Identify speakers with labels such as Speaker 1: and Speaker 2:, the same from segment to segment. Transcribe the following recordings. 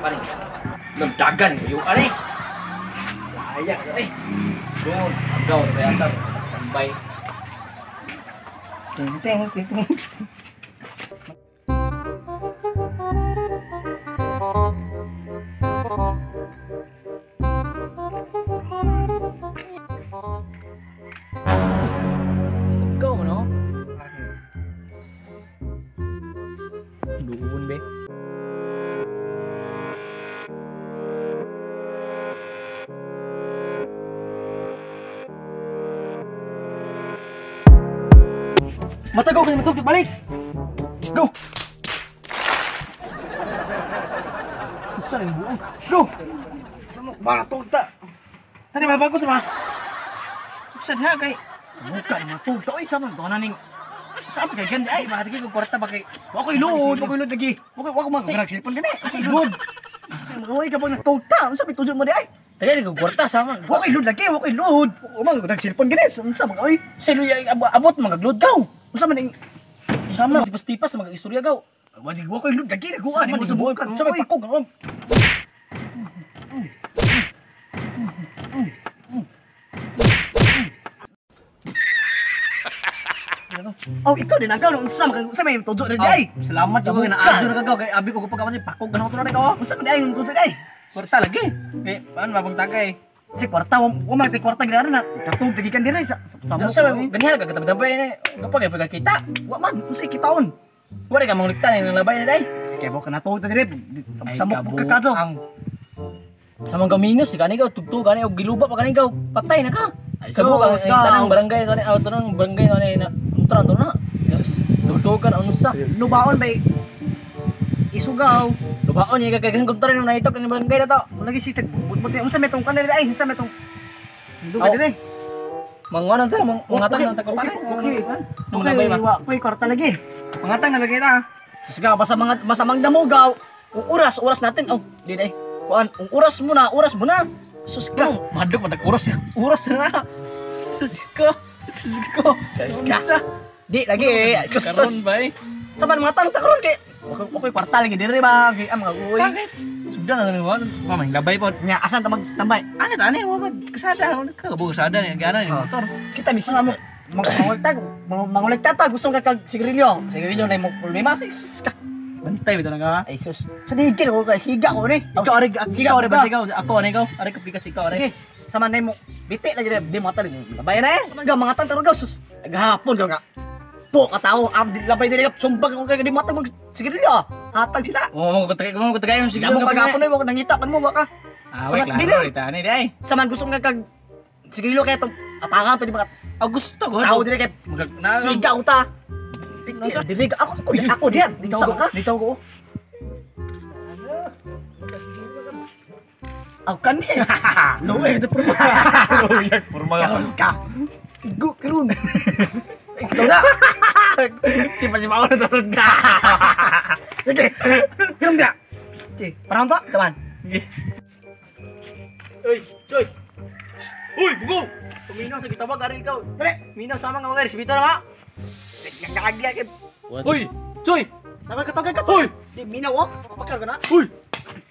Speaker 1: Pare. Nagdagan kayo are. Layak eh. Doon, agaw reasar tambay. Ting ting ting. Go no. Doon be. Matagaw ka matugtog balik. Go. Saan ang buong? Go. Samok ba tugta? Tani mabago sa ma. Saan ha kay? Muka ni matugta oy sa man to na ning. Sa kay ganda ay mahatigi ko kwarta ba kay.
Speaker 2: Wa koy load, wa koy load lagi. Wa ko mag cellphone gani. Sa load. Magaway ka pag nagtugta, unsa may tujo mo di ay?
Speaker 1: Tagay ko kwarta sa man.
Speaker 2: Wa koy load lagi, wa koy load. Wa man nag cellphone gani, unsa magaway?
Speaker 1: Sa abot magagload gaw.
Speaker 2: Unsa man ning
Speaker 1: sama tipas-tipas mga istorya gaw.
Speaker 2: Wa jig wa koy load lagi naguan nimo subukan.
Speaker 1: Sa may pakog karon.
Speaker 2: Oh, ikaw din agaw unsa man unsa may tujo rin ay.
Speaker 1: Salamat jud kay naadyo na kagaw kay abi ko pagkaman pakog ganaw to na ikaw.
Speaker 2: Unsa man ay tujo ay?
Speaker 1: Kwarta lagi. Eh, paano mabang tagay?
Speaker 2: Si kwarta wa man tay kwarta gid na. Katug gikan diri sa
Speaker 1: sa ganihan ka katabay ni kapag pagkakita.
Speaker 2: Wa man unsay kitaon.
Speaker 1: Wa ka mangulikta ning labay na day.
Speaker 2: Kay bo ka natug ta diri samok ka kadto.
Speaker 1: Ang samang gaminus gani ka tugtog gani og giluba pa gani ka patay na ka. Kabo ang tanang barangay gani aw tanang barangay gani na untra to na. Tugtugan unsa?
Speaker 2: Lubaon bay isugaw.
Speaker 1: Lubaon niya kay ganang kontra nang nahitok ni barangay na to.
Speaker 2: Lagi si tag but unsa may tong kanila ay unsa may tong duga dire.
Speaker 1: Mangonan ta mangatang nang tagkwarta.
Speaker 2: Okay. Okay, wa koy kwarta lagi.
Speaker 1: Mangatang na lagi ta.
Speaker 2: Susga basta mga masamang damugaw. Ung oras oras natin oh di day. Kuan ung oras mo na, oras mo na. Susga.
Speaker 1: Madlok man tag oras. Oras na. Susga. Susga.
Speaker 2: Susga. Di lagi.
Speaker 1: Karon bay.
Speaker 2: Sa man mga tanong ta karon kay okay kwarta lagi dire ba kay ang mga uy.
Speaker 1: Bakit? Sugdan na nimo. Mamay labay pod.
Speaker 2: Nya asan ta magtambay?
Speaker 1: Ani ta ani wa ba kasada ka bo kasada ni gana ni motor.
Speaker 2: Kita mismo mo mangolekta ta gusto ka kag sigarilyo. Sigarilyo na imong problema. Ay sus ka.
Speaker 1: Bantay bitaw na ka.
Speaker 2: Ay sus. Sa digil ko kay siga ko ni.
Speaker 1: Ikaw ari siga ari bantay ka. Ako ani ikaw. Ari ka pikas ikaw ari.
Speaker 2: Sama na mo biti lagi di mo ta labay na eh. Ga mga tan gaw sus. Gahapon gaw nga. Po katawo am labay diri sumbag ko kay di mata mag sigarilyo. Hatag sila.
Speaker 1: Oo mo katagay mo katagay yung sigarilyo.
Speaker 2: Mo kagapon mo nangita man mo baka.
Speaker 1: Ah, wait lang. Dili ani day.
Speaker 2: Saman gusto nga kag sigarilyo kay tong atangan to di ba?
Speaker 1: Ah, gusto ko.
Speaker 2: Tao diri kay siga uta. Dili ako ako ako diyan.
Speaker 1: Dito ko. Dito ko.
Speaker 2: Aw kan. Luwe ito purma.
Speaker 1: Luwe purma.
Speaker 2: Karon ka. Igo karon. Ikaw na.
Speaker 1: Sipa-sipa ako na turun ka.
Speaker 2: Sige. Karon ka. Parang to, saman.
Speaker 1: Sige. Uy, Choy. Uy, bugo. Tuminaw sa gitawag ari ikaw.
Speaker 2: Dali.
Speaker 1: Minaw sama nga mga respeto na ba?
Speaker 2: Gagagya kay.
Speaker 1: Uy, Choy.
Speaker 2: Tawag ka tawag ka.
Speaker 1: Uy,
Speaker 2: di minaw oh. Pakar ka na.
Speaker 1: Uy.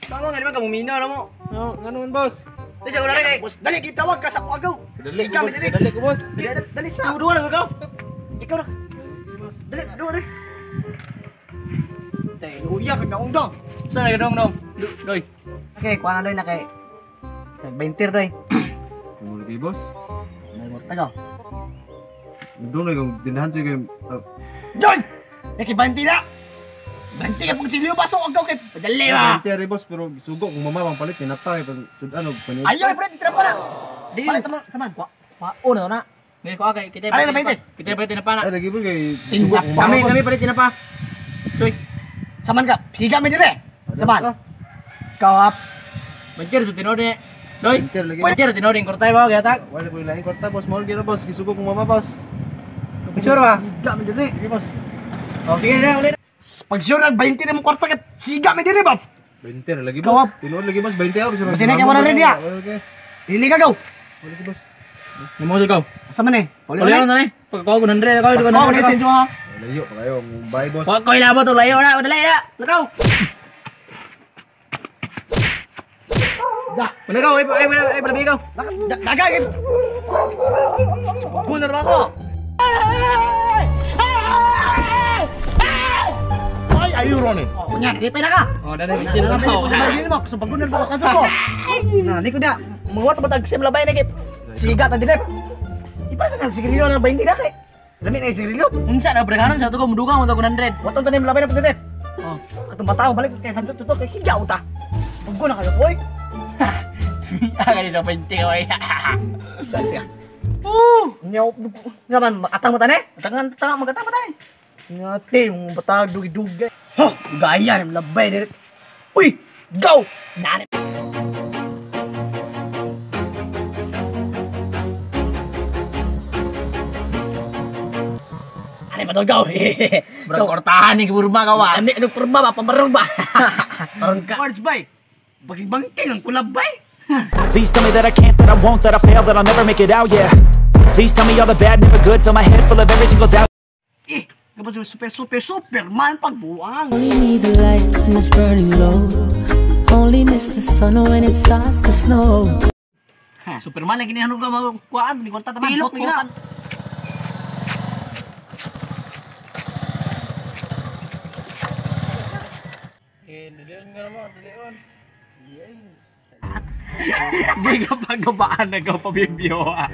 Speaker 1: Tama nga di ba ka muminaw na mo.
Speaker 3: Oh, ngano man boss?
Speaker 1: Dali sa una kay.
Speaker 2: Boss, dali gitawag ka sa agaw.
Speaker 3: Dali ko boss, dali ko boss.
Speaker 2: Dali sa.
Speaker 1: Duwa na ikaw.
Speaker 2: Ikaw na. Dali, duwa na. Tay, uya kag naong dong.
Speaker 1: Sa na dong dong. Doy.
Speaker 2: Okay, kuha na doy na kay sa 20 doy.
Speaker 3: Kumul kay boss.
Speaker 2: May morta gaw.
Speaker 3: Doon na kung dinahan siya kay
Speaker 2: Doy! Naki 20 na. 20 ka pag silyo baso agaw kay
Speaker 1: Dali ba.
Speaker 3: 20 ari boss pero sugo kung mama pang palit tinata kay pag sudan og paniud.
Speaker 2: Ayaw pre, tira pa na.
Speaker 1: Di.
Speaker 2: Palit man saman.
Speaker 1: Wa wa na na. Ngayon ko kay kita.
Speaker 2: Ay, na 20.
Speaker 1: Kita palit na pa na.
Speaker 3: Ay lagi po kay sugo kung mama.
Speaker 1: Kami kami palit na pa. Choy.
Speaker 2: Saman ka, siga mi dire. Saman. Kawap.
Speaker 1: Bangkir sa tinod ni. Doy.
Speaker 3: 20 lagi.
Speaker 1: Bangkir tinod ning kortay ba gata.
Speaker 3: Wala ko ilaing kwarta boss, mahal gyud na boss, gisugo kung mama boss.
Speaker 1: Sure ba?
Speaker 2: Siga mi dire.
Speaker 3: Sige boss.
Speaker 1: Oh, sige na ulit.
Speaker 2: Pag sure nag 20 na mong kwarta kay siga mi dire ba.
Speaker 3: 20 na lagi
Speaker 2: Kawap.
Speaker 3: boss. Tinuod lagi boss 20 hours.
Speaker 2: Kasi na kay wala rin niya.
Speaker 3: Okay.
Speaker 2: Dili ka gaw.
Speaker 3: Wala boss.
Speaker 1: Nimo gaw.
Speaker 2: Asa man eh?
Speaker 1: Uli na ni. Pagkakuha ko 100 ako,
Speaker 2: Pagkakuha ko 100 ha.
Speaker 3: Layo pa kayo. Bye, boss.
Speaker 1: Wa koy labo to layo na, dali na. Lakaw. Da, managaw ay ay ay ay ikaw.
Speaker 2: Dagay. Kunar ba ako?
Speaker 4: Why are you running?
Speaker 2: Kunya, di pa na ka.
Speaker 1: Oh, dali dali.
Speaker 2: Sa bagunan ba ka ko? Na, ni ko na. Muwat ba tag sim labay na kay. Siga ta dinep. Ipa na sigarilyo na 20 na kay. Lami na sigarilyo.
Speaker 1: Unsa na brehanon sa to ko mudugang mo to 100.
Speaker 2: Watong tanim labay na pagdinep.
Speaker 1: Oh.
Speaker 2: Katong bataw balik kay handot to kay siga uta. Bago na kayo, oy.
Speaker 1: Ay, na 20 oy.
Speaker 2: Sa siya. Nyaw, naman makatang mo tani?
Speaker 1: Tangan tanga magatang patay.
Speaker 2: Ngati, mong batag dugi-dugi. Huh, gaya ni labay dire. Uy, go! Nani. Ano ba to, go?
Speaker 1: Bro, kortahan ni kurma ka wa.
Speaker 2: Ano ano kurma ba pamarong ba?
Speaker 1: Karon ka. Words bay. Baging-bangking ang kulab bay.
Speaker 5: Please tell me that I can't, that I won't, that I fail, that I'll never make it out, yeah. Please tell me all the bad, never good, fill my head full of every single doubt.
Speaker 2: Eh, kapag super super superman pagbuang.
Speaker 6: Only need the light when it's burning low. Only miss the sun when it starts to snow.
Speaker 1: Superman lagi ni ka makuhaan ni kwarta taman.
Speaker 2: Pilok nila.
Speaker 1: Eh, dilion nga mo, dilion. Di ka pagkabaan na ka pabibyo ah.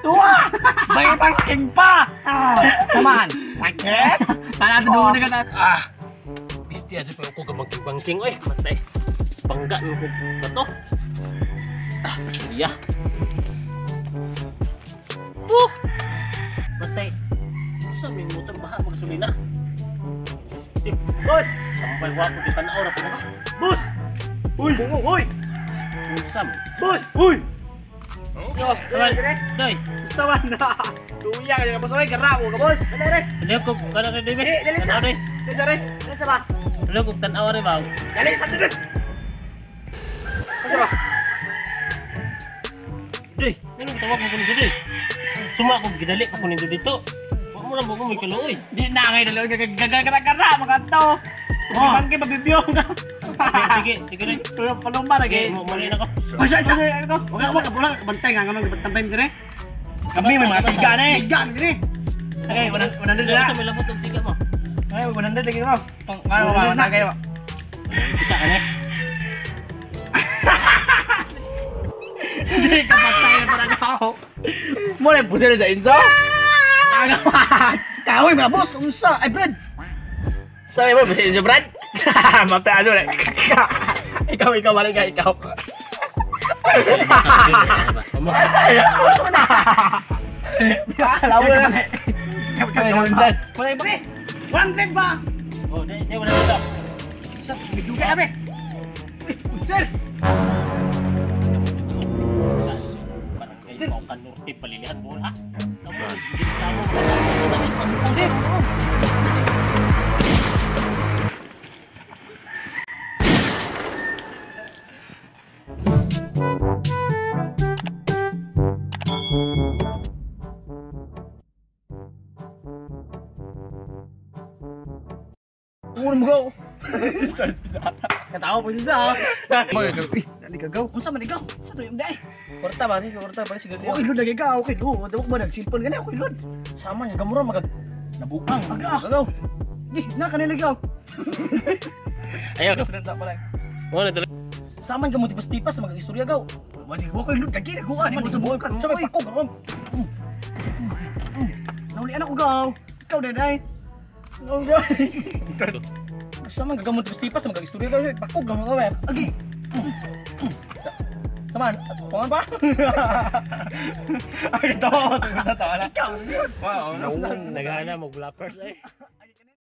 Speaker 2: Tuwa!
Speaker 1: May bangking pa!
Speaker 2: Taman. Sakit?
Speaker 1: Tala doon na ka.
Speaker 7: Ah. Pisti aja pa ako gamangking-bangking oy, matay. Bangga mo ko bato. Ah, iya. Oh. Matay. Sa may motor baha magasulina.
Speaker 1: Boss!
Speaker 7: Sampay wa ko tanaw ra po.
Speaker 1: Boss! Uy! Bungo, uy!
Speaker 7: Unsa mo?
Speaker 1: Boss! Uy!
Speaker 7: Yo, Doy.
Speaker 1: Gusto man na! Tuya ka boss, oy! Gara mo ka, boss!
Speaker 2: Dali, dali.
Speaker 7: Dali ko kana kay Debe.
Speaker 2: Dali, dali sa.
Speaker 7: Tanaw dali.
Speaker 2: Dali sa, dali sa ba?
Speaker 7: Dali ko tan-aw rin ba.
Speaker 2: Dali sa dali. Ano ba?
Speaker 7: Doy, ano tawag mo kuno doy? Suma ko gidali ko kuno dito. Wa mo ra mo ko may kaluoy.
Speaker 1: Di na kay dali gagagara makanto.
Speaker 7: Oh.
Speaker 1: Bangke pabibyo ka.
Speaker 7: Sige, sige sige.
Speaker 1: Tuyo palumba lagi.
Speaker 7: Sige, mo mali na ko.
Speaker 1: Pasya sa ko. Wala wala wala bantay nga nga bantay dire. Kami may mga siga na eh.
Speaker 2: Siga dire.
Speaker 1: Okay, 100 na.
Speaker 7: Sa may labot og siga mo.
Speaker 1: Ay, 100 lagi mo. Pang ano ba na kayo.
Speaker 7: Kita ka na.
Speaker 1: Hindi ka patay na talaga ako. Mo na pusil sa inso. Agawan.
Speaker 2: Kahoy mga boss, unsa? Ay bread.
Speaker 1: Sabi mo pusil sa Brad. Matay ajo na. Ikaw ikaw balik ka ikaw.
Speaker 2: Saya, unsa na?
Speaker 1: Lawo na. Wala ba?
Speaker 2: 100 ba?
Speaker 7: Oh, di di wala dito.
Speaker 2: Sa bidugay abe. Sir.
Speaker 7: Parang kayo mo kan norte palilihan mo ha.
Speaker 2: Sir.
Speaker 1: Puro mo go. Katawa po siya.
Speaker 2: Eh, dali ka gaw. Unsa man ikaw? Sa to yung day?
Speaker 1: Korta ba ni? Korta ba siguro.
Speaker 2: Okay lud lagi ka, okay lud. Dawak ba nagsilpon gani okay lud.
Speaker 1: Sama niya gamura magag nabukang.
Speaker 2: Aga.
Speaker 1: Gagaw.
Speaker 2: Di, na kanila gaw.
Speaker 7: Ayaw.
Speaker 1: Pala.
Speaker 7: Mo na dali.
Speaker 1: Sama ka mo tipas-tipas sa mga istorya gaw.
Speaker 2: Wadi okay lud lagi na kuan mo sa bukan.
Speaker 1: Sa may pako karon.
Speaker 2: Naulian ako gaw. Ikaw day.
Speaker 1: Sama ka mo tipas-tipas sa mga istorya gaw. Pako gamon ka ba?
Speaker 2: Agi.
Speaker 1: Sama, pangan ba? Ay, tawa ko, tawa na.
Speaker 2: Ikaw.
Speaker 7: Nagana mo bloppers eh.